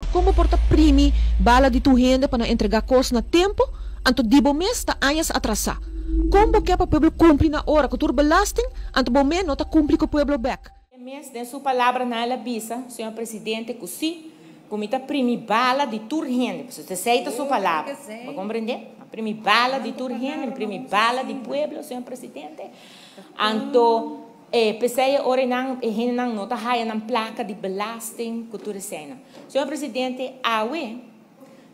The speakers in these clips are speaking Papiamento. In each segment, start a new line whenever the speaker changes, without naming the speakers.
Kon bo por ta primi bala di tur hende pa nan entregá kos na tempu, anto di bo mes ta añas atrasá? Kon bo ke pa pueblo kumpli na ora ku tur belasting, anto bo mes no ta kumpli ku pueblo bèk?
E mes den su palabranan el a bisa, Señor Presidente, ku si, ku mi ta primi bala di tur hende, pasobra esei ta su palabra, bo komprendé? Mi a primi bala di tur hende, mi primi bala di pueblo, Señor Presidente. Anto E p'esei e ora nan e hendenan no ta haya nan plaka di belasting ku tur eseinan. Señor Presidente, awe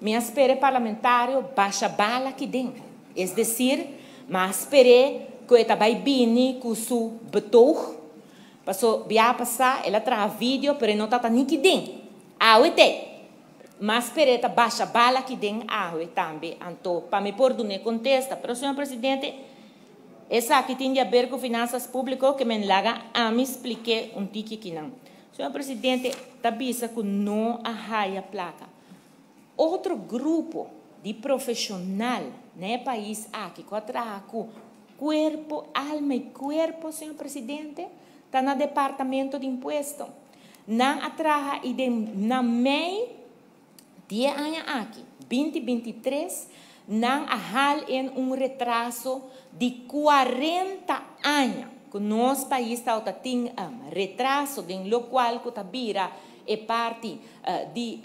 mi a spera e parlamentario basha bala aki den. Es desir, mi a sper'é ku e ta bai bini ku su betoog, paso bia pasá el a traha video pero e no tabata ni ki den. Awe t'ei. Mi a sper'é ta basha bala aki den awe tambe, anto pa mi por dun'é kontesta. Pero señor Presidente, Esaki tin di haber ku finansas públiko ke men laga ami splik'é un tiki kinan. Señor Presidente ta bisa ku no a haya plaka. Otro grupo di profeshonal na e pais aki ku a traha ku kuerpo, alma i kuerpo, señor Presidente, ta na Departamento di Impuesto. Nan a traha i den na mei Di e aña aki, 2023, nan a hal en un retraso di 40 aña ku nos pais tabata tin retraso den lokual ku ta bira e parti di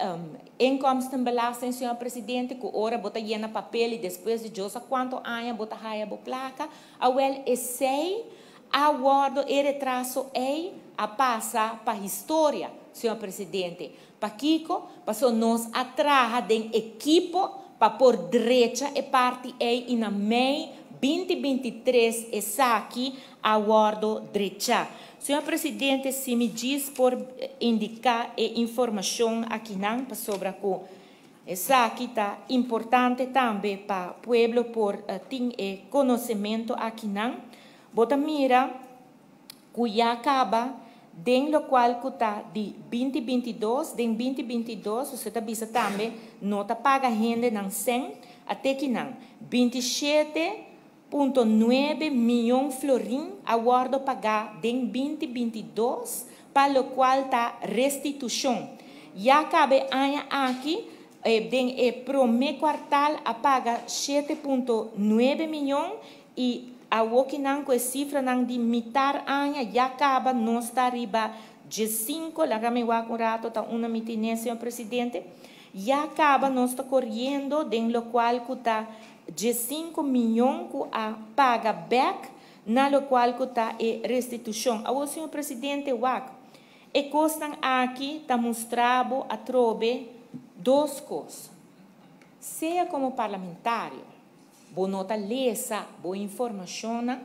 inkomstenbelasting, señor presidente, ku ora bo ta yena papel i despues di djosa kuantu aña bo ta haya bo plaka. Awel esei a wòrdu, e retraso ei a pasa pa historia, señor presidente. Pakiko? Pasobra nos a traha den ekipo pa por drecha e parti ei i na mei 2023 esaki a wòrdu drechá. Señor Presidente, si mi djis por indiká e informashon akinan pasobra ku esaki ta importante tambe pa pueblo por tin e konosementu akinan. Bo ta mira ku ya kaba den lokual ku ta di 2022, den 2022, usted ta bisa tambe no ta paga hendenan sèn, a teki nan 27,9 mion florin a wòrdu pagá den 2022 pa lokual ta restitushon. Ya kaba e aña aki den e promé kuartal a paga 7,9 mion i awokinan ku e sifranan di mitar aña ya kaba nos ta riba 15, laga mi wak un rato ta una mi tine, señor Presidente, ya kaba nos ta koriendo den lokual ku ta 15 mion ku a paga bèk na lokual ku ta e restitushon. Awor, señor Presidente, wak, e kosnan aki ta mustra bo atrobe dos kos. Sea komo parlamentario, bo no ta lesa bo informashonnan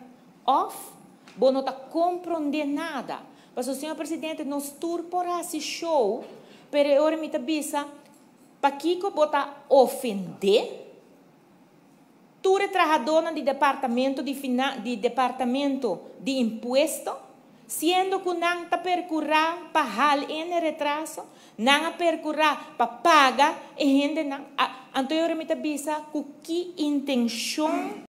òf bo no ta komprondé nada. Pasobra, señor Presidente, nos tur por hasi show, pero e ora mi ta bisa, pakiko bo ta ofendé tur e trahadónan di departamento di fina di departamento di impuesto, siendo ku nan ta perkurá pa hal en e retraso, nan a perkurá pa paga e hendenan? Anto e ora mi ta bisa ku ki intenshon?